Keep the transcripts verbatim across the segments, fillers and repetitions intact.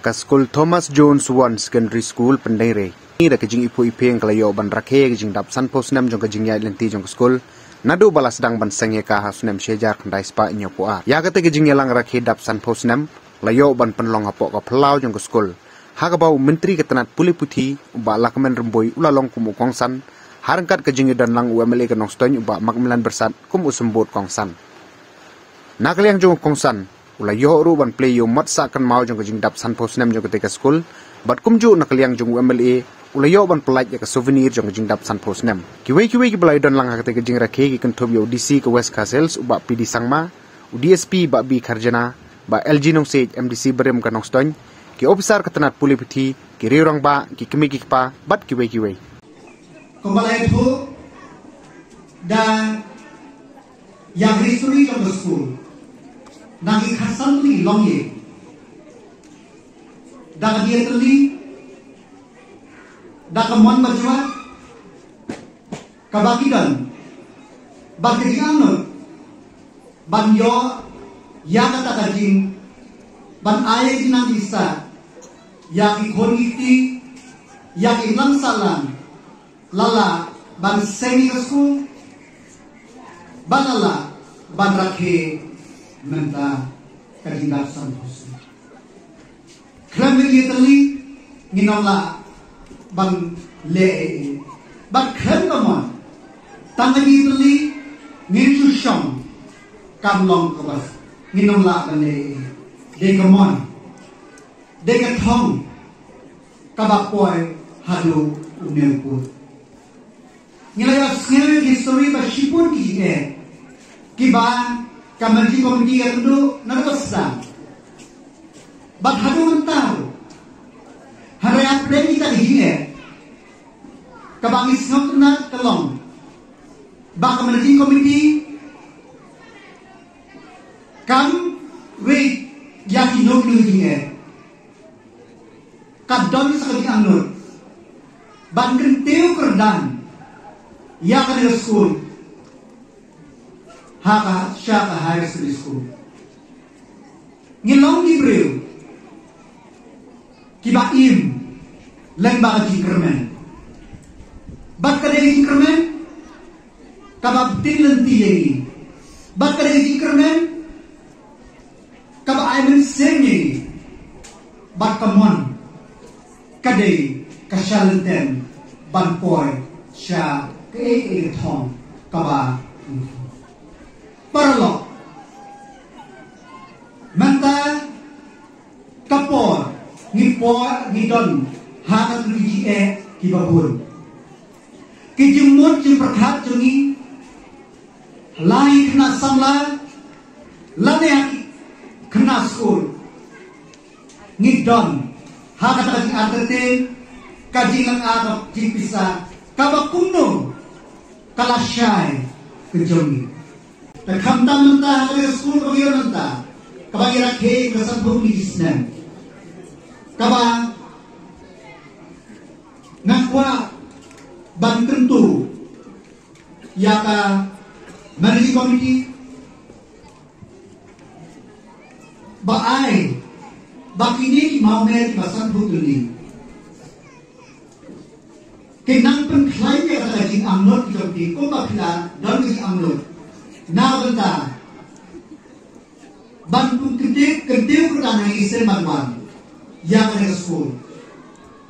Ka skul Thomas Jones One Secondary School Pyndengrei, da ka jingiphuh iphieng ka la ïoh ban rakhe ka jingdap sanphew snem jong ka jingïaid lynti jong ka skul, naduh ba la sdang ban seng ïa ka ha u snem shi hajar khyndai spah hynñiewphew ar. Ïa kata ka jingïalang rakhe dap sanphew snem la ïoh ban pynlong hapoh ka phyllaw jong ka skul, ha kaba u Myntri ka tnat pule puthi, u Bah Lahkmen Rymbui, u la long kum u kongsan, ha ryngkat ka jingïadon lang u M L A ka Nongstoiñ, u Bah Macmillan Byrsat, kum u symbud kongsan. Na ka liang jong u kongsan, u la ïoh ruh ban plie ïa u mot sah kynmaw jong ka jingdap sanphew snem jong katei ka skul, bad kumjuh na ka liang jong u M L A, u la ïoh ban pyllait ïa ka souvenir jong ka jingdap sanphew snem. Kiwei kiwei kiba la ïadon lang ha katei ka jingrakhe ki kynthup ïa u D C ka West Khasi Hills, u Bah P D Sangma, u D S P Bah B Kharjana, Bah L G Nongsiej, M D C barim ka Nongstoiñ, ki ophisar ka tnat pule puthi, ki riew rangbah, ki kmie ki kpa, bad kiwei kiwei. Kumba la ïathuh da ïa ka history jong ka skul, na ki khatsan tylli ki longïing, da ka dieng tylli, da ka mon bajwat, kaba ki don, bad ka jingangnud ban ïoh ïa kata ka jing, ban ai jingnang jingstad ïa ki khun ki kti, ïa ki imlang sahlang, la lah ban seng ïa ka skul, bad la lah ban rakhe mynta ka jingdap sanphew snem. Khlem ka jingïatylli ngin ym lah ban leh ei ei. Bad khlem ka mon, tang ka jingïatylli ngin shu shong kam long kaba ngin ym lah ban leh ei ei. Dei ka mon, dei ka thong kaba poi haduh une u kut. Ngi la ïohsngew ïa ki history ba shibun ki jingeh kiba ka managing committee ka kynduh naduh ba sdang. Bad haduh mynta ruh, hynrei hapdeng kita ki jingeh, kaba ngi sngewtynnat ka long ba ka managing committee kam wei ïa kino kino ki jingeh. Ka don sa ka jingangnud ban kyntiew kyrdan ïa kane ka skul ha ka, sha ka higher secondary school. Ngi long ki briew kiba im lyngba ka jingkyrmen. Bad ka dei ka jingkyrmen kaba btin lynti ïa ngi. Bad ka dei ka jingkyrmen kaba ai mynsiem ïa ngi. Bad ka mon ka dei ka shalynter ban poi sha kaei kaei ka thong kaba paralok. Mynta ka por ngi por ngi don ha ka tnat jingeh kiba bun. Ki jingmut jingpyrkhat jong ngi, la ki khynnah samla lane ha ki khynnah skul, ngi don ha kata ka jingartatien, ka jinglynga ka jingpisa kaba kumno ka lashai ka jong ngi. Te khamtam mynta ha ka skul kaba ngi ïoh mynta, kaba ngi rakhe ka sanphew hynriew snem, kaba nga kwah ban kyntu ïa ka managing committee ba ai ba kine ki mawmer kiba sanphew tylli kin nang pynkhlaiñ ïa kata ka jingangnud jong ki, kumba phi la don ka jingangnud na ka bynta ban pynkyntiew, kyntiew kyrdan ha ki sien ban wan ïa kane ka skul.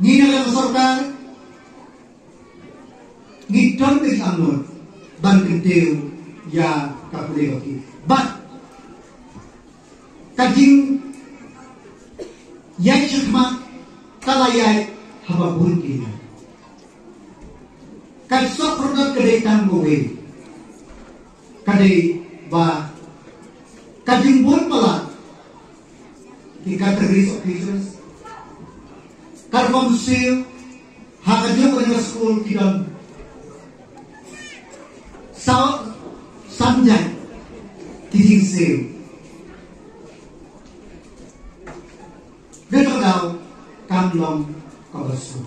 Ngi na ka sorkar ngi don ka jingangnud ban kyntiew ïa ka pule ka pule. Bad ka jingïaid shakhmat ka la ïaid haba bun ki liang. Ka suk pyrthei ka dei tang kawei, ka dei ba ka jingbun palat ki categories of teachers, ka rukom siew ha kajuh ka skul ki don saw san jait ki jingsiew. Kata ka daw kam long kaba suk.